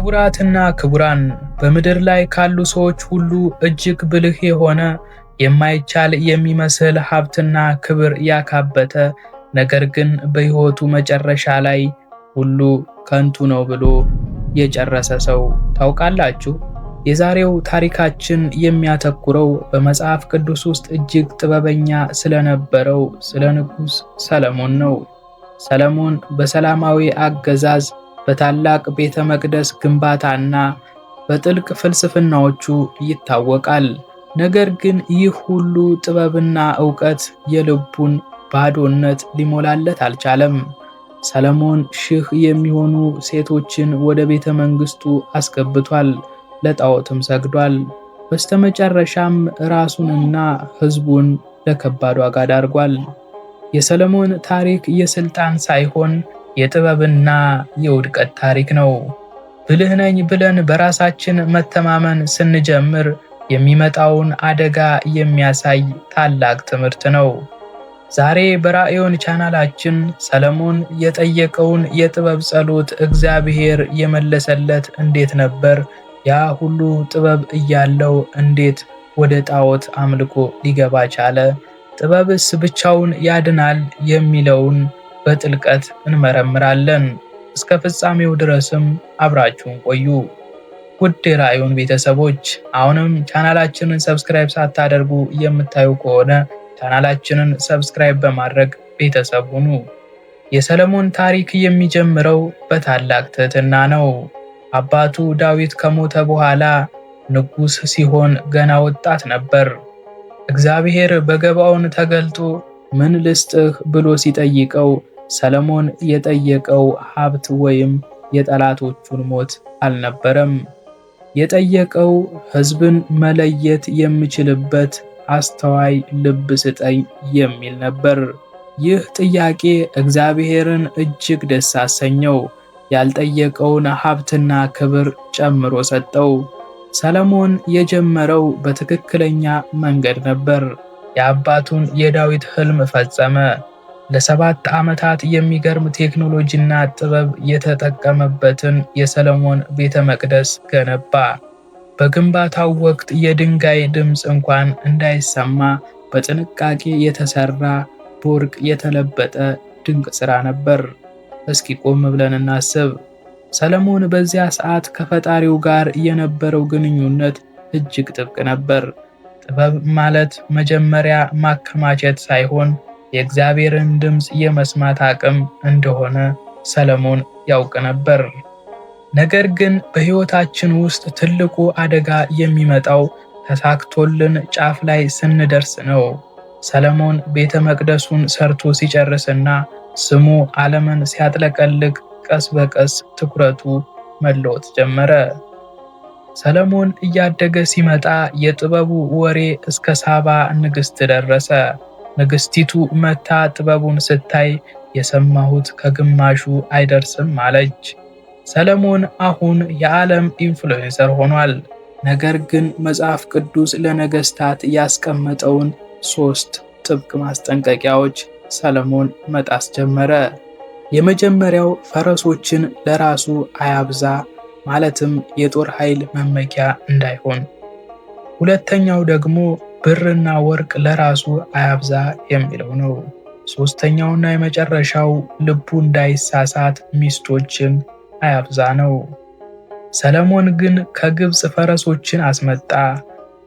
ክቡራትና ክቡራን፣ በምድር ላይ ካሉ ሰዎች ሁሉ እጅግ ብልህ የሆነ፣ የማይቻል የሚመስል ሀብትና ክብር ያካበተ፣ ነገር ግን በሕይወቱ መጨረሻ ላይ ሁሉ ከንቱ ነው ብሎ የጨረሰ ሰው ታውቃላችሁ? የዛሬው ታሪካችን የሚያተኩረው በመጽሐፍ ቅዱስ ውስጥ እጅግ ጥበበኛ ስለነበረው ስለ ንጉሥ ሰለሞን ነው። ሰለሞን በሰላማዊ አገዛዝ፣ በታላቅ ቤተ መቅደስ ግንባታና በጥልቅ ፍልስፍናዎቹ ይታወቃል። ነገር ግን ይህ ሁሉ ጥበብና ዕውቀት የልቡን ባዶነት ሊሞላለት አልቻለም። ሰለሞን 1000 የሚሆኑ ሴቶችን ወደ ቤተ መንግስቱ አስገብቷል፣ ለጣዖትም ሰግዷል። በስተመጨረሻም ራሱንና ሕዝቡን ለከባድ ዋጋ ዳርጓል። የሰለሞን ታሪክ የስልጣን ሳይሆን የጥበብና የውድቀት ታሪክ ነው። ብልህ ነኝ ብለን በራሳችን መተማመን ስንጀምር የሚመጣውን አደጋ የሚያሳይ ታላቅ ትምህርት ነው። ዛሬ በራእዮን ቻናላችን ሰለሞን የጠየቀውን የጥበብ ጸሎት እግዚአብሔር የመለሰለት እንዴት ነበር? ያ ሁሉ ጥበብ እያለው እንዴት ወደ ጣዖት አምልኮ ሊገባ ቻለ? ጥበብስ ብቻውን ያድናል? የሚለውን በጥልቀት እንመረምራለን። እስከ ፍጻሜው ድረስም አብራችሁን ቆዩ። ውድ የራእዮን ቤተሰቦች፣ አሁንም ቻናላችንን subscribe ሳታደርጉ የምታዩ ከሆነ ቻናላችንን subscribe በማድረግ ቤተሰብ ሁኑ። የሰለሞን ታሪክ የሚጀምረው በታላቅ ትህትና ነው። አባቱ ዳዊት ከሞተ በኋላ ንጉሥ ሲሆን ገና ወጣት ነበር። እግዚአብሔር በገባዖን ተገልጦ ምን ልስጥህ ብሎ ሲጠይቀው ሰለሞን የጠየቀው ሀብት ወይም የጠላቶቹን ሞት አልነበረም። የጠየቀው ሕዝብን መለየት የምችልበት አስተዋይ ልብ ስጠኝ የሚል ነበር። ይህ ጥያቄ እግዚአብሔርን እጅግ ደስ አሰኘው። ያልጠየቀውን ሀብትና ክብር ጨምሮ ሰጠው። ሰለሞን የጀመረው በትክክለኛ መንገድ ነበር። የአባቱን የዳዊት ህልም ፈጸመ። ለ7 ዓመታት የሚገርም ቴክኖሎጂና ጥበብ የተጠቀመበትን የሰለሞን ቤተ መቅደስ ገነባ። በግንባታው ወቅት የድንጋይ ድምፅ እንኳን እንዳይሰማ በጥንቃቄ የተሰራ፣ በወርቅ የተለበጠ ድንቅ ሥራ ነበር። እስኪ ቆም ብለን እናስብ። ሰለሞን በዚያ ሰዓት ከፈጣሪው ጋር የነበረው ግንኙነት እጅግ ጥብቅ ነበር። ጥበብ ማለት መጀመሪያ ማከማቸት ሳይሆን የእግዚአብሔርን ድምፅ የመስማት አቅም እንደሆነ ሰለሞን ያውቅ ነበር። ነገር ግን በሕይወታችን ውስጥ ትልቁ አደጋ የሚመጣው ተሳክቶልን ጫፍ ላይ ስንደርስ ነው። ሰለሞን ቤተ መቅደሱን ሰርቶ ሲጨርስና ስሙ ዓለምን ሲያጥለቀልቅ ቀስ በቀስ ትኩረቱ መለወጥ ጀመረ። ሰለሞን እያደገ ሲመጣ የጥበቡ ወሬ እስከ ሳባ ንግሥት ደረሰ። ንግሥቲቱ መታ ጥበቡን ስታይ የሰማሁት ከግማሹ አይደርስም አለች። ሰለሞን አሁን የዓለም influencer ሆኗል። ነገር ግን መጽሐፍ ቅዱስ ለነገሥታት ያስቀመጠውን 3 ጥብቅ ማስጠንቀቂያዎች ሰለሞን መጣስ ጀመረ። የመጀመሪያው ፈረሶችን ለራሱ አያብዛ፣ ማለትም የጦር ኃይል መመኪያ እንዳይሆን። ሁለተኛው ደግሞ ብርና ወርቅ ለራሱ አያብዛ የሚለው ነው። ሶስተኛውና የመጨረሻው ልቡ እንዳይሳሳት ሚስቶችን አያብዛ ነው። ሰለሞን ግን ከግብፅ ፈረሶችን አስመጣ፣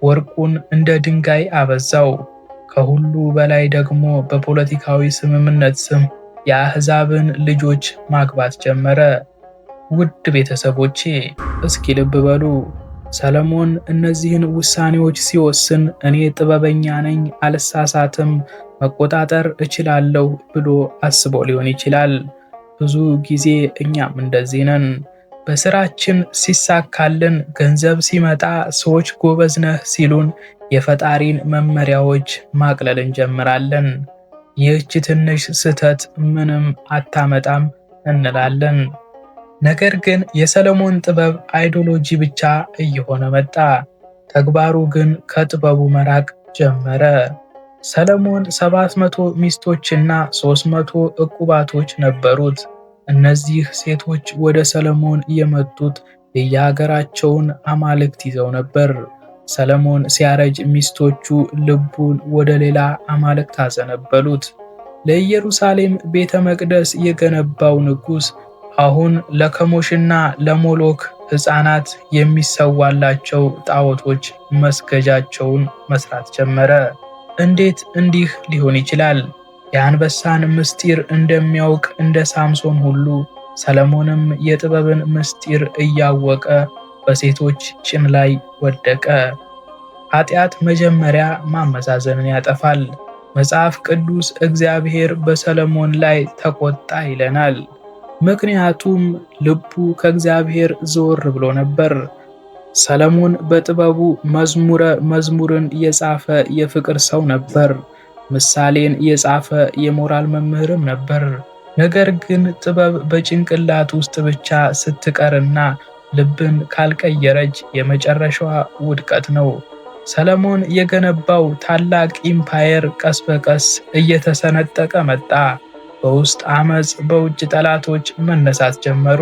ወርቁን እንደ ድንጋይ አበዛው። ከሁሉ በላይ ደግሞ በፖለቲካዊ ስምምነት ስም የአሕዛብን ልጆች ማግባት ጀመረ። ውድ ቤተሰቦቼ፣ እስኪ ልብ በሉ። ሰለሞን እነዚህን ውሳኔዎች ሲወስን እኔ ጥበበኛ ነኝ፣ አልሳሳትም፣ መቆጣጠር እችላለሁ ብሎ አስቦ ሊሆን ይችላል። ብዙ ጊዜ እኛም እንደዚህ ነን። በስራችን ሲሳካልን፣ ገንዘብ ሲመጣ፣ ሰዎች ጎበዝ ነህ ሲሉን የፈጣሪን መመሪያዎች ማቅለል እንጀምራለን። ይህች ትንሽ ስህተት ምንም አታመጣም እንላለን። ነገር ግን የሰለሞን ጥበብ ideology ብቻ እየሆነ መጣ። ተግባሩ ግን ከጥበቡ መራቅ ጀመረ። ሰለሞን 700 ሚስቶችና 300 ዕቁባቶች ነበሩት። እነዚህ ሴቶች ወደ ሰለሞን የመጡት የየሀገራቸውን አማልክት ይዘው ነበር። ሰለሞን ሲያረጅ ሚስቶቹ ልቡን ወደ ሌላ አማልክት አዘነበሉት። ለኢየሩሳሌም ቤተ መቅደስ የገነባው ንጉሥ አሁን ለከሞሽና ለሞሎክ ሕፃናት የሚሰዋላቸው ጣዖቶች መስገጃቸውን መስራት ጀመረ። እንዴት እንዲህ ሊሆን ይችላል? የአንበሳን ምስጢር እንደሚያውቅ እንደ ሳምሶን ሁሉ ሰለሞንም የጥበብን ምስጢር እያወቀ በሴቶች ጭን ላይ ወደቀ። ኃጢአት መጀመሪያ ማመዛዘንን ያጠፋል። መጽሐፍ ቅዱስ እግዚአብሔር በሰለሞን ላይ ተቆጣ ይለናል። ምክንያቱም ልቡ ከእግዚአብሔር ዘወር ብሎ ነበር። ሰለሞን በጥበቡ መዝሙረ መዝሙርን የጻፈ የፍቅር ሰው ነበር። ምሳሌን የጻፈ የሞራል መምህርም ነበር። ነገር ግን ጥበብ በጭንቅላት ውስጥ ብቻ ስትቀርና ልብን ካልቀየረች የመጨረሻዋ ውድቀት ነው። ሰለሞን የገነባው ታላቅ ኢምፓየር ቀስ በቀስ እየተሰነጠቀ መጣ። በውስጥ አመፅ፣ በውጭ ጠላቶች መነሳት ጀመሩ።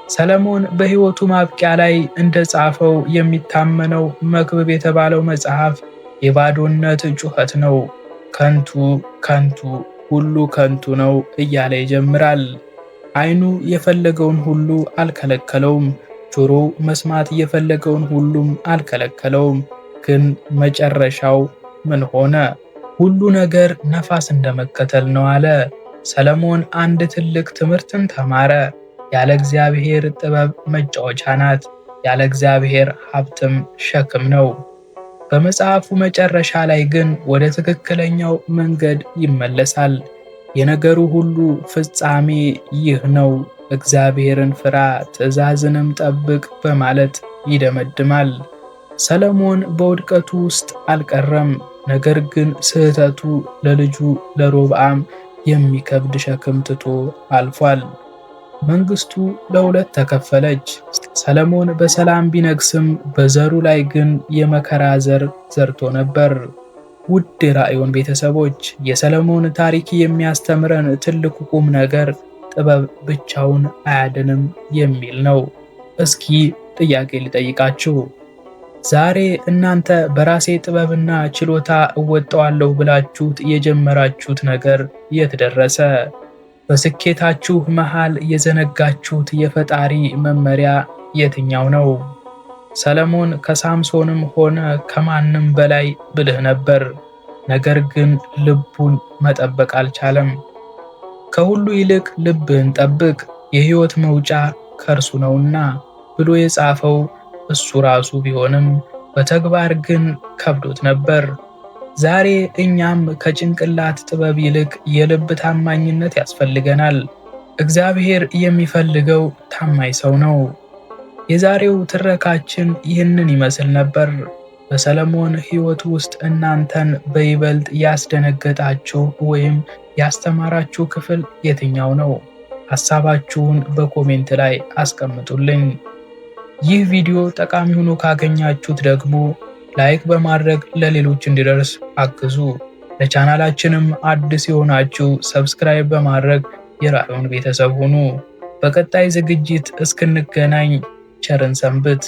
ሰለሞን በሕይወቱ ማብቂያ ላይ እንደጻፈው የሚታመነው መክብብ የተባለው መጽሐፍ የባዶነት ጩኸት ነው። ከንቱ ከንቱ ሁሉ ከንቱ ነው እያለ ይጀምራል። ዓይኑ የፈለገውን ሁሉ አልከለከለውም፣ ጆሮው መስማት የፈለገውን ሁሉም አልከለከለውም። ግን መጨረሻው ምን ሆነ? ሁሉ ነገር ነፋስ እንደመከተል ነው አለ። ሰለሞን አንድ ትልቅ ትምህርትን ተማረ። ያለ እግዚአብሔር ጥበብ መጫወቻ ናት፣ ያለ እግዚአብሔር ሀብትም ሸክም ነው። በመጽሐፉ መጨረሻ ላይ ግን ወደ ትክክለኛው መንገድ ይመለሳል። የነገሩ ሁሉ ፍጻሜ ይህ ነው፣ እግዚአብሔርን ፍራ፣ ትእዛዝንም ጠብቅ በማለት ይደመድማል። ሰለሞን በውድቀቱ ውስጥ አልቀረም። ነገር ግን ስህተቱ ለልጁ ለሮብዓም የሚከብድ ሸክም ትቶ አልፏል። መንግስቱ ለሁለት ተከፈለች። ሰለሞን በሰላም ቢነግስም በዘሩ ላይ ግን የመከራ ዘር ዘርቶ ነበር። ውድ የራእዮን ቤተሰቦች፣ የሰለሞን ታሪክ የሚያስተምረን ትልቁ ቁም ነገር ጥበብ ብቻውን አያድንም የሚል ነው። እስኪ ጥያቄ ልጠይቃችሁ። ዛሬ እናንተ በራሴ ጥበብና ችሎታ እወጣዋለሁ ብላችሁት የጀመራችሁት ነገር የት ደረሰ? በስኬታችሁ መሃል የዘነጋችሁት የፈጣሪ መመሪያ የትኛው ነው? ሰለሞን ከሳምሶንም ሆነ ከማንም በላይ ብልህ ነበር። ነገር ግን ልቡን መጠበቅ አልቻለም። ከሁሉ ይልቅ ልብህን ጠብቅ፣ የሕይወት መውጫ ከእርሱ ነውና ብሎ የጻፈው እሱ ራሱ ቢሆንም በተግባር ግን ከብዶት ነበር። ዛሬ እኛም ከጭንቅላት ጥበብ ይልቅ የልብ ታማኝነት ያስፈልገናል። እግዚአብሔር የሚፈልገው ታማኝ ሰው ነው። የዛሬው ትረካችን ይህንን ይመስል ነበር። በሰለሞን ሕይወት ውስጥ እናንተን በይበልጥ ያስደነገጣችሁ ወይም ያስተማራችሁ ክፍል የትኛው ነው? ሐሳባችሁን በ comment ላይ አስቀምጡልኝ። ይህ ቪዲዮ ጠቃሚ ሆኖ ካገኛችሁት ደግሞ like በማድረግ ለሌሎች እንዲደርስ አግዙ። ለቻናላችንም አዲስ የሆናችሁ subscribe በማድረግ የራእዩን ቤተሰብ ሁኑ። በቀጣይ ዝግጅት እስክንገናኝ ቸርን ሰንብት።